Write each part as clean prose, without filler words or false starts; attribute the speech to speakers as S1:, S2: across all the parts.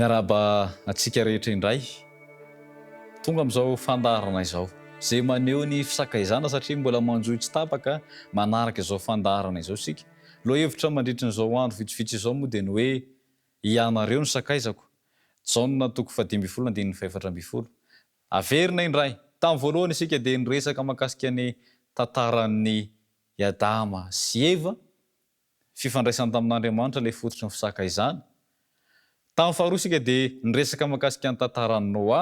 S1: Miarahaba antsika rehetra indray tonga amin'izao fandaharana izao, izay maneho ny fisakaizana satria mbola manjohy tsy tapaka manaraka izao fandaharana izao isika. Lohahevitra mandritry ny izao andro vitsivitsy izao moa dia ny hoe Ianareo no sakaizako, Jaona toko fahadimy ambin'ny folo andininy fahefatra ambin'ny folo. Averina indray, tamin'ny voalohany isika dia niresaka mahakasika ny tantaran'i Adama sy Eva, fifandraisany tamin'Andriamanitra ilay fototry ny fisakaizana. Tamin'ny faharoa isika dia niresaka mahakasika ny tantaran'i Noa,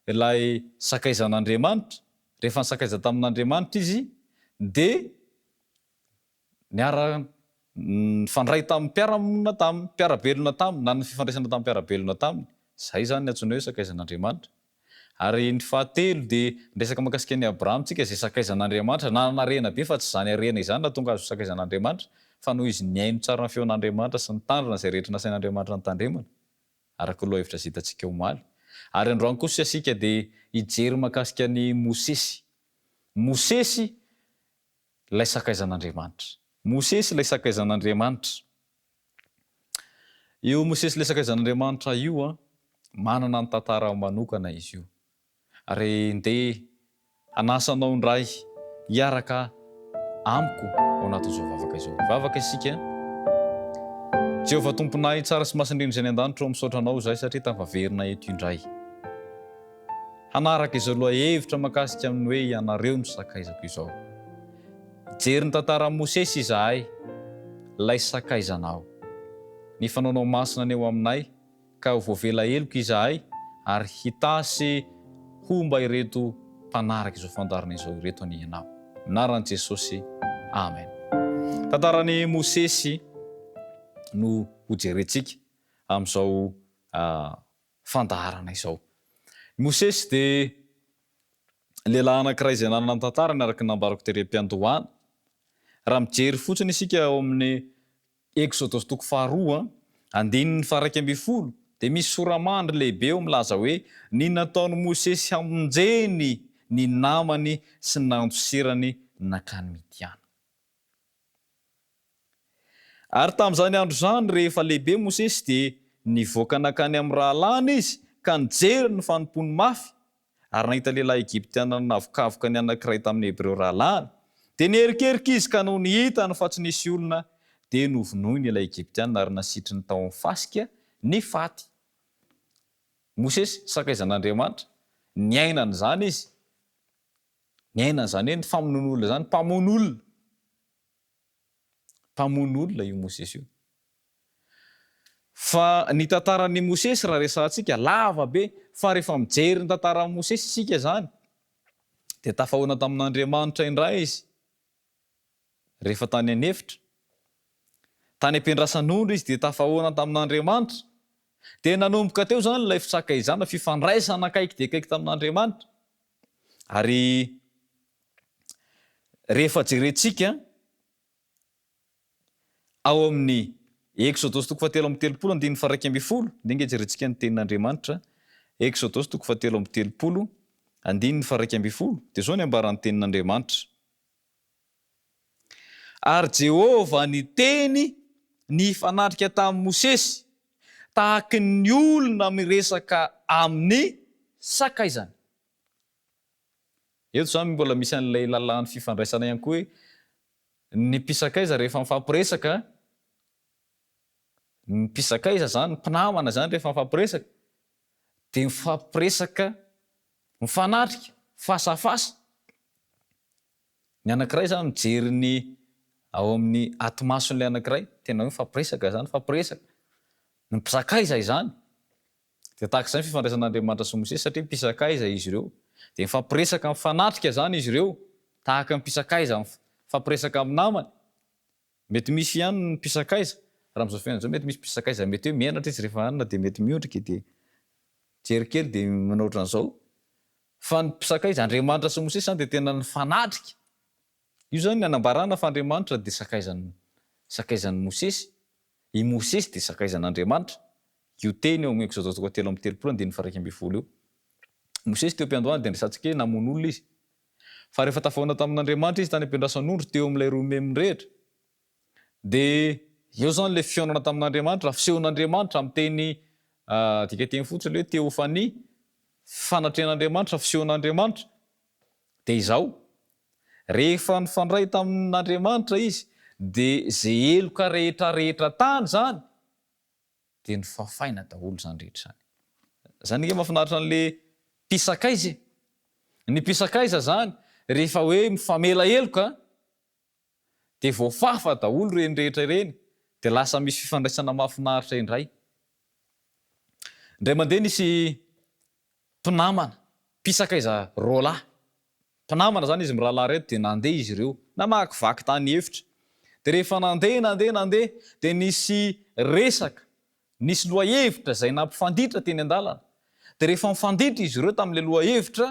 S1: ilay sakaizan'Andriamanitra. Rehefa nisakaiza tamin'Andriamanitra izy dia niara-nifandray tamin'ny mpiara-monina taminy, mpiara-belona taminy, nanana fifandraisana tamin'ny mpiara-belona taminy. Izay izany ny antsoina hoe sakaizan'Andriamanitra. Ary ny fahatelo dia niresaka mahakasika an'i Abrahama tsika izay sakaizan'Andriamanitra, nanana harena be fa tsy izany harena izany nahatonga azy ho sakaizan'Andriamanitra fa noho izy nihaino tsara ny feon'Andriamanitra sy nitandrina izay rehetra nasain'Andriamanitra notandremana, araka ny lohahevitra izay hitantsika omaly. Ary androany kosa isika dia hijery mahakasika an'i Mosesy. Mosesy ilay sakaizan'Andriamanitra. Mosesy ilay sakaizan'Andriamanitra. Io Mosesy ilay sakaizan'Andriamanitra io manana ny tantarany manokana izy io. Ary ndeha hanasa anao indray hiaraka amiko ao anatin'izao vavaka izao. Hivavaka isika. Jehovah Tomponay tsara sy masina indrindra izay any an-danitra ô, misaotra anao izahay satria tafaverina eto indray. Hanaraka izao lohahevitra mahakasika amin'ny hoe Ianareo no sakaizako izao. Hijery ny tantaran'i Mosesy izahay, ilay sakaizanao. Ny fanaonao masina anie ho aminay, ka ho voavela heloka izahay, ary hitahy sy homba ireto mpanaraka izao fandaharana izao ireto anie Ianao. Amin'ny anaran'i Jesosy, Amen. Tantaran'i Mosesy no hojerentsika amin'izao fandaharana izao. I Mosesy dia lehilahy anankiray izay nanana ny tantarany araka ny nambarako tery am-piandohana. Raha mijery fotsiny isika ao amin'ny Eksodosy toko faharoa, andininy faha-11, dia misy sora-mandry lehibe eo milaza hoe ny nataon'i Mosesy hamonjeny ny namany sy ny nandosirany nankany Midiana. Ary tamin'izany andro izany, rehefa lehibe Mosesy, dia nivoaka nankany amin'ny rahalahiny izy ka nijery ny fanompoany mafy, ary nahita lehilahy Egyptiana nanavokavoka ny anankiray tamin'ny Hebreo rahalahiny. Dia niherikerika izy, ka nony hitany fa tsy nisy olona, dia novonoiny ilay Egyptiana ary nasitriny tao amin'ny fasika ny faty. Mosesy, sakaizan'Andriamanitra, niaina an'izany izy. Niaina an'izany hoe ny famonoan'olona izany, mpamono olona. Mpamono olona io Mosesy io. Fa ny tantaran'i Mosesy raha resahantsika, lava be, fa rehefa mijery ny tantaran'i Mosesy isika izany, dia tafahoana tamin'Andriamanitra indray izy rehefa tany an'efitra. Tany am-piandrasan'ondry izy dia tafahoana tamin'Andriamanitra. Dia nanomboka teo izany ilay fisakaizana, fifandraisana akaiky dia akaiky tamin'Andriamanitra. Ary rehefa jerentsika ao amin'ny Eksodosy toko fahatelo amby telopolo andininy faha-iraika ambin'ny folo, ndeha ange jerentsika ny tenin'Andriamanitra, Eksodosy toko fahatelo amby telopolo andininy faha-iraika ambin'ny folo, dia izao ny ambaran'ny tenin'Andriamanitra, Ary Jehovah niteny nifanatrika tamin'i Mosesy, tahaky ny olona miresaka amin'ny sakaizany. Eto izany mbola misy an'ilay lalàn'ny fifandraisana ihany koa hoe ny mpisakaiza rehefa mifampiresaka, ny mpisakaiza izany, ny mpinamana izany rehefa mifampiresaka dia mifampiresaka mifanatrika, face à face. Ny anankiray izany mijery ny ao amin'ny ati-mason'ilay anankiray, tena hoe mifampiresaka izany, mifampiresaka. Ny mpisakaiza izany. Dia tahaka izay ny fifandraisan'Andriamanitra sy Mosesy, satria mpisakaiza izy ireo. Dia mifampiresaka mifanatrika izany izy ireo, tahaka ny mpisakaiza mifampiresaka amin'ny namany. Mety misy ihany ny mpisakaiza, raha amin'izao fiainana izao mety misy mpisakaiza mety hoe menatra izy rehefa hanina dia mety miondrika dia mijery kely dia manao ohatran'izao. Fa ny mpisakaiza, Andriamanitra sy Mosesy izany dia tena nifanatrika. Io izany ny anambarana fa Andriamanitra dia sakaizan'ny sakaizan'i Mosesy. I Mosesy dia sakaizan'Andriamanitra. Io teny eo amin'ny Eksodosy toko fahatelo amby telopolo andininy faha-iraika ambin'ny folo io. Mosesy teo am-piandohana dia niresahantsika hoe namono olona izy. Fa rehefa tafahaona tamin'Andriamanitra izy tany am-piandrasan'ondry teo amin'ilay roimemy mirehitra, dia eo izany ilay fihaonana tamin'Andriamanitra, fisehon'Andriamanitra amin'ny teny. Adika teny fotsiny ilay hoe teofania, fanatrehan'Andriamanitra, fisehon'Andriamanitra, dia izao, rehefa nifandray tamin'Andriamanitra izy, dia izay heloka rehetra rehetra tany izany, dia nofafaina daholo izany rehetra izany. Izany ange mahafinaritra an'le mpisakaiza e! Ny mpisakaiza izany rehefa hoe mifamela heloka dia voafafa daholo ireny rehetra ireny dia lasa misy fifandraisana mahafinaritra indray. Indray mandeha nisy mpinamana, mpisakaiza roalahy, Mpinamana izany izy mirahalahy ireto dia nandeha izy ireo, namakivaky tany efitra. Dia rehefa nandeha, nandeha, nandeha, dia nisy resaka, nisy lohahevitra izay nampifanditra teny an-dalana. Dia rehefa nifanditra izy ireo tamin'ilay lohahevitra,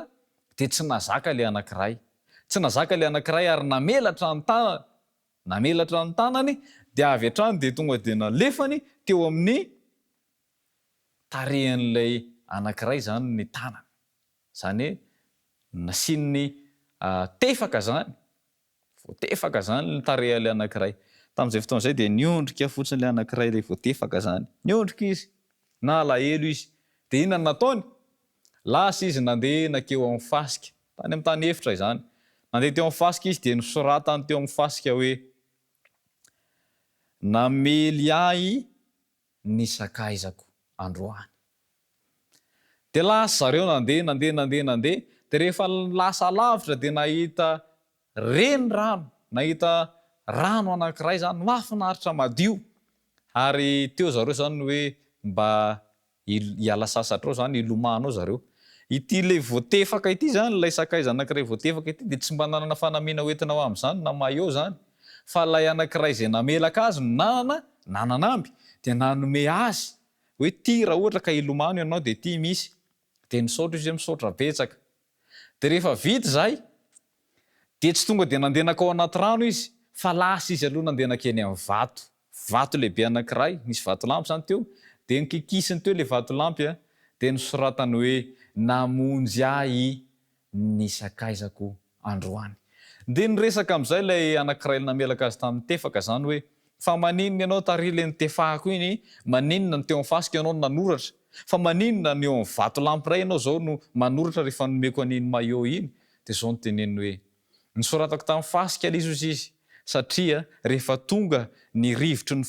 S1: dia tsy nahazaka ilay anankiray. Tsy nahazaka ilay anankiray ary namelatra ny tanany, namelatra ny tanany, dia avy hatrany dia tonga dia nalefany teo amin'ny tarehin'ilay anankiray izany ny tanany. Izany hoe nasiany tefaka izany, voatefaka izany ny tarehan'ilay anankiray. Tamin'izay fotoana izay dia niondrika fotsiny ilay anankiray ilay voatefaka izany. Niondrika izy, nalahelo izy. Dia inona no nataony? Lasa izy nandeha nankeo amin'ny fasika, tany amin'ny tany efitra izany. Nandeha teo amin'ny fasika izy dia nosoratany teo amin'ny fasika hoe, Namely ahy ny sakaizako androany. Dia lasa zareo nandeha, nandeha, nandeha, nandeha, dia rehefa lasa lavitra dia nahita renirano, nahita rano anankiray izany mahafinaritra madio, ary teo zareo izany hoe mba Hiala sasatra ao izany, hilomano ao zareo. Ity ilay voatefaka ity izany, ilay sakaiza anankiray voatefaka ity dia tsy mba nanana fanamiana ho entina ho amin'izany na maillot izany. Fa ilay anankiray izay namelaka azy no nanana, nanana amby, dia nanome azy hoe ity raha ohatra ka hilomano ianao dia ity misy. Dia nisaotra izy hoe misaotra betsaka. Dia rehefa vita izay, dia tsy tonga dia nandeha nankao anaty rano izy, fa lasa izy aloha nandeha nankeny amin'ny vato. Vato lehibe anankiray, nisy vatolampy izany teo, dia nokikisiny teo ilay vatolampy dia nosoratany hoe, Namonjy ahy ny sakaizako androany. Dia niresaka amin'izay ilay anankiray namelaka azy tamin'ny tefaka izany hoe, Fa maninona ianao tary ilay nitefahako iny, maninona no teo amin'ny fasika ianao no nanoratra? Fa maninona no eo amin'ny vatolampy iray ianao izao no manoratra rehefa nomeko an'iny maillot iny? Dia izao no teneniny hoe, Nosoratako tamin'ny fasika ilay izy hozy izy, satria rehefa tonga ny rivotry ny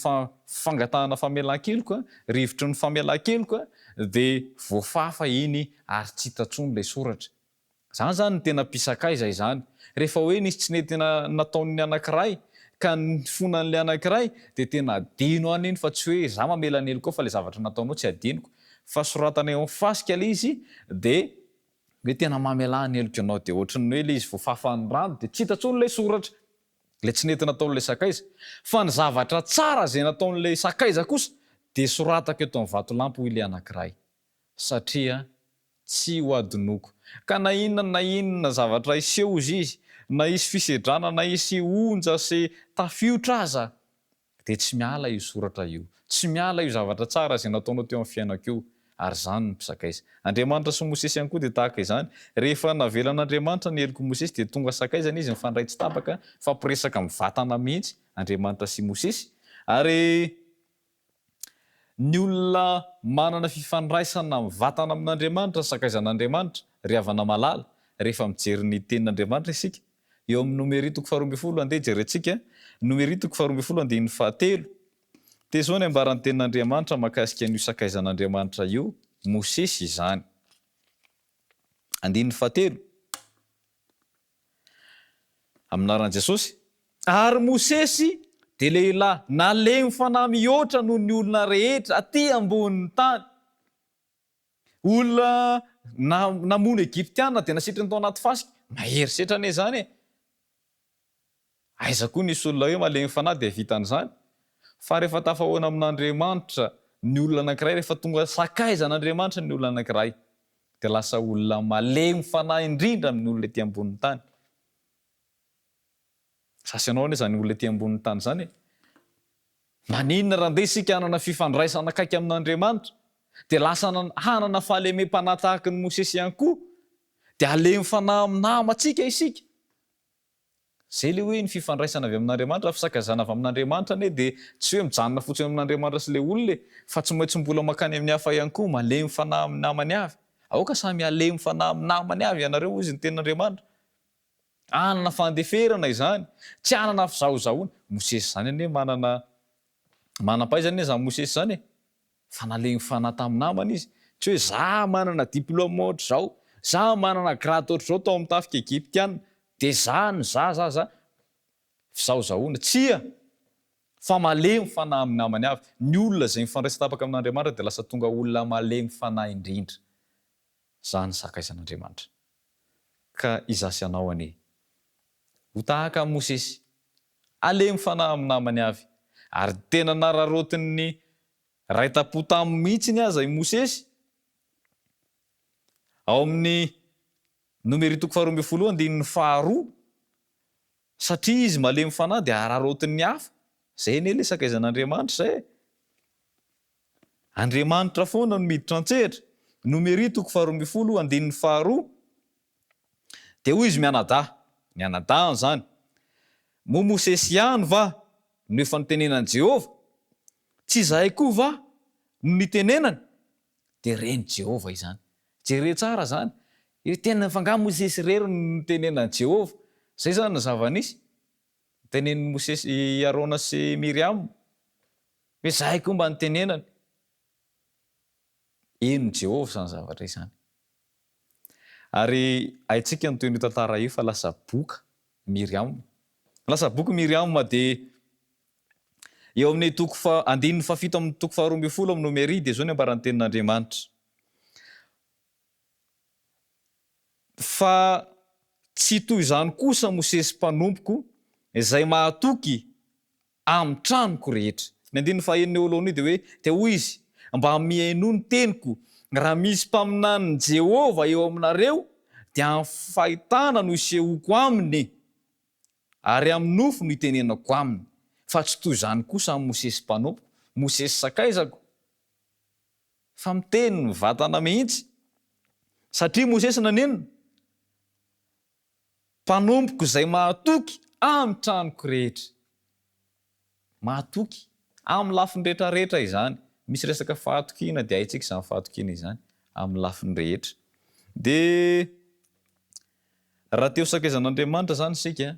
S1: fangatahana famelan-keloka, rivotry ny famelan-keloka, dia voafafa iny ary tsy hita intsony ilay soratra. Izany izany no tena mpisakaiza izany. Rehefa hoe nisy tsy nety nataon'ny anankiray ka nifonan'ilay anankiray dia tena adino any iny fa tsy hoe izaho mamela ny helokao fa ilay zavatra nataonao tsy adinoko. Fa soratana eo amin'ny fasika ilay izy dia hoe tena mamelà ny heloko ianao dia ohatran'ny hoe ilay izy voafafan'ny rano dia tsy hita intsony ilay soratra. Ilay tsy nety nataon'ilay sakaiza. Fa ny zavatra tsara izay nataon'ilay sakaiza kosa dia soratako eto amin'ny vatolampy hoy ilay anankiray. Satria Tsy ho adinoko. Ka na inona na inona zavatra hiseho hozy izy, na hisy fisedrana na hisy onja sy tafiotra aza, dia tsy miala io soratra io. Tsy miala io zavatra tsara izay nataonao teo amin'ny fiainako io. Ary izany no mpisakaiza. Andriamanitra sy Mosesy ihany koa dia tahaka izany. Rehefa navelan'Andriamanitra ny helok'i Mosesy dia tonga sakaizany izy, mifandray tsy tapaka, mifampiresaka mivantana mihitsy Andriamanitra sy Mosesy. Ary. Ny olona manana fifandraisana mivantana amin'Andriamanitra, sakaizan'Andriamanitra, ry havana malala, rehefa mijery ny Tenin'Andriamanitra isika, eo amin'ny Nomery toko faharoambinifolo, andeha jerentsika, Nomery toko faharoambinifolo andininy fahatelo, dia izao ny ambaran'ny Tenin'Andriamanitra mahakasika an'io sakaizan'Andriamanitra io, Mosesy izany. Andininy fahatelo. Amin'ny anaran'i Jesosy. Ary Mosesy dia lehilahy nalemy fanahy mihoatra noho ny olona rehetra aty ambonin'ny tany. Olona namono Egyptiana dia nasitriny tao anaty fasika. Mahery setra anie izany e! Aiza koa nisy olona hoe malemy fanahy dia vita an'izany? Fa rehefa tafahoana amin'Andriamanitra ny olona anankiray, rehefa tonga sakaizan'Andriamanitra ny olona anankiray, dia lasa olona malemy fanahy indrindra amin'ny olona ety ambonin'ny tany. Za sy ianao anie izany olona ety ambonin'ny tany izany e! Maninona raha andeha isika hanana fifandraisana akaiky amin'Andriamanitra, dia lasa hanana fahalemem-panahy tahaka an'i Mosesy ihany koa, dia halemy fanahy amin'ny namantsika isika. Izay ilay hoe ny fifandraisana avy amin'Andriamanitra, fisakaizana avy amin'Andriamanitra anie dia tsy hoe mijanona fotsiny amin'Andriamanitra sy ilay olona e, fa tsy maintsy mbola mankany amin'ny hafa ihany koa, malemy fanahy amin'ny namany avy. Aoka samy halemy fanahy amin'ny namany avy ianareo hozy ny tenin'Andriamanitra. Hanana fandeferana izany, tsy hanana fizahozahoana. Mosesy izany anie manana manam-pahaizana anie izany Mosesy izany e. Fa nalemy fanahy tamin'ny namany izy. Tsy hoe za manana diplôme ohatr'izao, za manana grade ohatr'izao tao amin'ny tafika egyptiana, dia za no za za za. Fizahozahoana. Tsia! Fa malemy fanahy amin'ny namany avy. Ny olona izay mifandray tsy tapaka amin'Andriamanitra dia lasa tonga olona malemy fanahy indrindra. Izany sakaizan'Andriamanitra. Ka izaho sy ianao anie ho tahaka an'i Mosesy, halemy fanahy amin'ny namany avy. Ary tena nararaotin'ny ray tam-po taminy mihitsiny aza i Mosesy. Ao amin'ny Nomery toko faharoa ambinifolo andininy faharoa, satria izy malemy fanahy dia araraotin'ny hafa. Izay anie ilay sakaizan'Andriamanitra izay e! Andriamanitra foana no miditra an-tsehatra. Nomery toko faharoa ambinifolo andininy faharoa, Dia hoy izy mianadahy, ny anadahiny izany, Moa Mosesy ihany va no efa nitenenan'i Jehovah? Tsy izahay koa va no nitenenany? Dia ren'i Jehovah izany. Jereo tsara izany. Io tena fa angaha Mosesy irery no nitenenan'i Jehovah? Izay izany ny zava-nisy. Nitenenin'i Mosesy, i Arona sy Miriama, hoe izahay koa mba nitenenany. Henon'i Jehovah izany zavatra izany. Ary haintsika ny tohin'io tantara io fa lasa boka Miriama. Lasa boka Miriama dia eo amin'ny toko faha, andininy fahafito amin'ny toko faharoa ambinifolo amin'ny Nomery dia izao ny ambaran'ny tenin'Andriamanitra. Fa tsy toy izany kosa Mosesy mpanompoko izay mahatoky amin'ny tranoko rehetra. Ny andininy fahenina eo alohany io dia hoe, Dia hoy izy, Mba mihainoa ny teniko, raha misy mpaminanin'i Jehovah eo aminareo, dia amin'ny fahitana no hisehoako aminy, ary amin'ny nofy no hitenenako aminy, fa tsy toy izany kosa amin'i Mosesy mpanompoko, Mosesy sakaizako, fa miteny mivantana mihitsy. Satria Mosesy naninona? Mpanompoko izay mahatoky amin'ny tranoko rehetra. Mahatoky amin'ny lafiny rehetra rehetra izany. Misy resaka fahatokiana dia haintsika izany fahatokiana izany amin'ny lafiny rehetra. Dia raha te ho sakaizan'Andriamanitra izany isika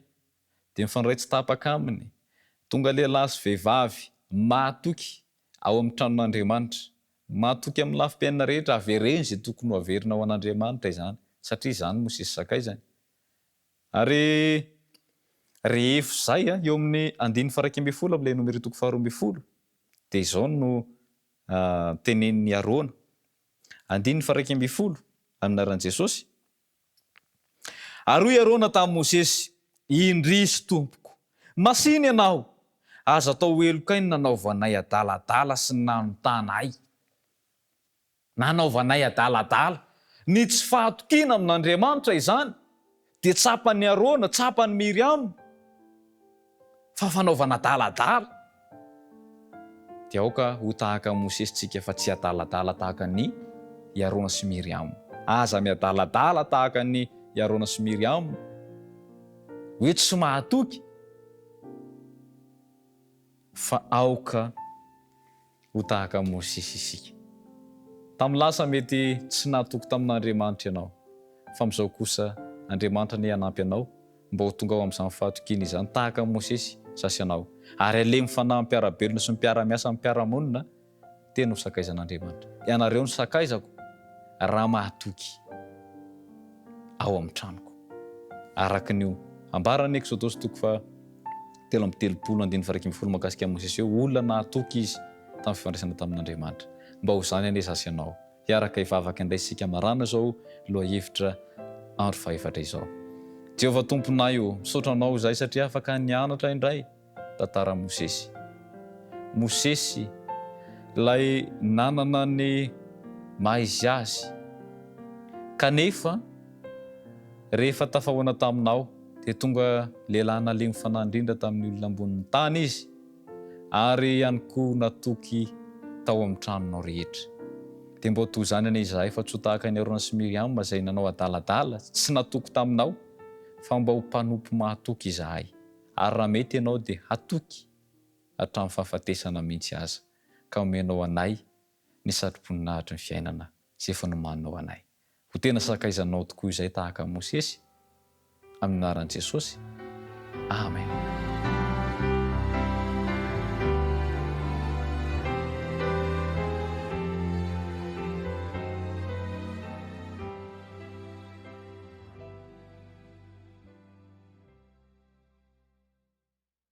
S1: dia mifandray tsy tapaka aminy. Tonga lehilahy sy vehivavy mahatoky ao amin'ny tranon'Andriamanitra. Matoky amin'ny lafim-piainana rehetra, avereno izay tokony ho averina ho an'Andriamanitra izany, satria izany Mosesy sakaizany. Ary rehefa izay, eo amin'ny andininy faha-11 amin'ilay Nomery toko faharoa ambinifolo, dia izao no tenenin'i Arona. Andininy faha-11, amin'ny anaran'i Jesosy, Ary hoy Arona tamin'i Mosesy, Indrisy, tompoko! Masìna ianao! Aza atao ho heloka ny nanaovanay adaladala sy ny nanontana ay. Nanaovanay adaladala. Ny tsy fahatokiana amin'Andriamanitra izany dia tsapan'i Arona, tsapan'i Miriama. Fa fanaovana adaladala dia aoka ho tahaka an'i Mosesy tsika fa tsy adaladala tahaka an'i i Arona sy Miriama. Aza miadaladala tahaka an'i i Arona sy Miriama hoe tsy mahatoky fa aoka ho tahaka an'i Mosesy isika. Tamin'ny lasa mety tsy nahatoky tamin'Andriamanitra ianao, fa amin'izao kosa Andriamanitra anie hanampy anao mba ho tonga ao amin'izany fahatokiana izany tahaka an'i Mosesy sasy ianao, ary halemy fanahy amin'ny mpiara-belona sy ny mpiara-miasa amin'ny mpiara-monina, tena ho sakaizan'Andriamanitra. Ianareo no sakaizako raha mahatoky ao amin'ny tranoko. Araka ny ambaran'ny Eksodosy toko faha 33 andininy faha 11 mahakasika an'i Mosesy hoe olona nahatoky izy tamin'ny fifandraisana tamin'Andriamanitra. Mba ho izany anie izaho sy ianao. Hiaraka hivavaka indray isika marana izao lohahevitra andro fahefatra izao. Jehovah Tomponay ô, misaotra Anao izahay satria afaka nianatra indray tantaran'i Mosesy. Mosesy, ilay nanana ny maha izy azy, kanefa rehefa tafahoana taminao dia tonga lehilahy nalemy fanahy indrindra tamin'ny olona ambonin'ny tany izy, ary ihany koa natoky tao amin'ny tranonao rehetra. Dia mba ho toy izany anie izahay fa tsy ho tahaka an'i Arona sy Miriama izay nanao adaladala, tsy natoky taminao. fa mba ho mpanompo mahatoky izahay, ary raha mety Ianao dia hatoky hatramin'ny fahafatesana mihitsy aza, ka omenao anay ny satroboninahitry ny fiainana izay efa nomaninao anay. Ho tena sakaizanao tokoa izay tahaka an'i Mosesy, amin'ny anaran'i Jesosy. Amen.